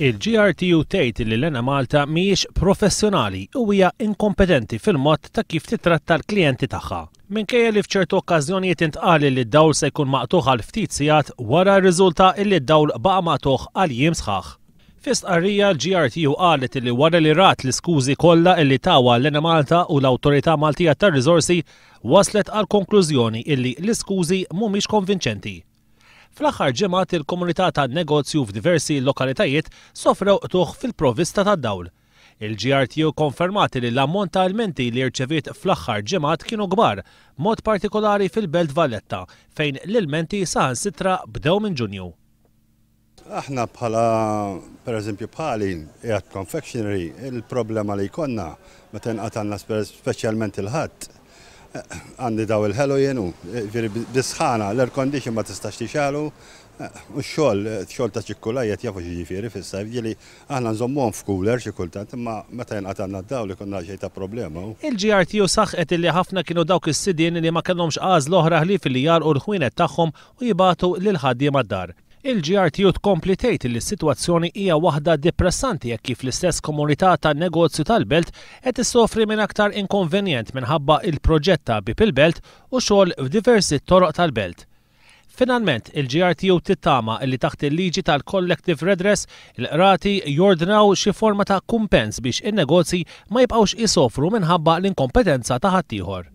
Il-GRTU tgħid li l-Enemalta mhijiex professjonali u hija inkompetenti fil-mod ta' kif titratta l-klijenti tagħha. Minkejja li f'ċertu okkażjonijiet intqal li d-dawl se jkun maqtugħ għal ftit sigħat, wara rriżulta illi d-dawl baqa' maqtugħ għal jiem sħaħ. Fi stqarrija l-GRTU qalet illi wara li rat l-iskużi kollha illi tawha l-Enemalta u l-Awtorità Maltija tar-Riżorsi waslet għall-konklużjoni illi l-iskużi mhumiex konvinċenti. Fl-aħħar ġimgħat il-komunità tan-negozju f'diversi lokalitajiet sofrew qtugħ fil-provvista tad-dawl. Il-GRTU kkonfermat li l-ammont ta' ilmenti li rċeviet fl-aħħar ġimgħat kienu kbar, b'mod partikolari fil-Belt Valletta, fejn l-ilmenti saħansitra bdew minn Ġunju. Aħna bħala, per eżempju bħali, qiegħed confectionery, il-problema li jkollna meta jinqatalna speċjalment il-Ħadd, għandi daw il-ħelu jien u, jiġifieri bis-sħana, l-air condition ma tistax tixgħelu, u x-xogħol, xogħol ta' ċikkulajjet jafu x'jiġifieri fis-sajf, ġieli aħna nżommuhom f'cooler xi kultant, imma meta jinqatalna d-dawl ikollna xejn ta' problema. Il-GRTU saħqet illi ħafna kienu dawk is-sidien li ma kellhomx għażla oħra ħlief li jagħlqu l-ħwienet tagħhom u jibagħtu lill-ħaddiema d-dar. Il-GRTU tkompli tgħid li s-sitwazzjoni hija waħda depressanti hekk kif l-istess komunità tan-negozju tal-Belt qed issofri minn aktar inkonvenjent minħabba il-proġett ta' Bieb il-Belt u xogħol f'diversi toroq tal-Belt. Finalment, il-GRTU tittama li taħt il-liġi tal-collective redress, il-qrati jordnaw xi forma ta' kumpens biex in-negozji ma jibqgħux isofru minħabba l-inkompetenza ta' ħaddieħor.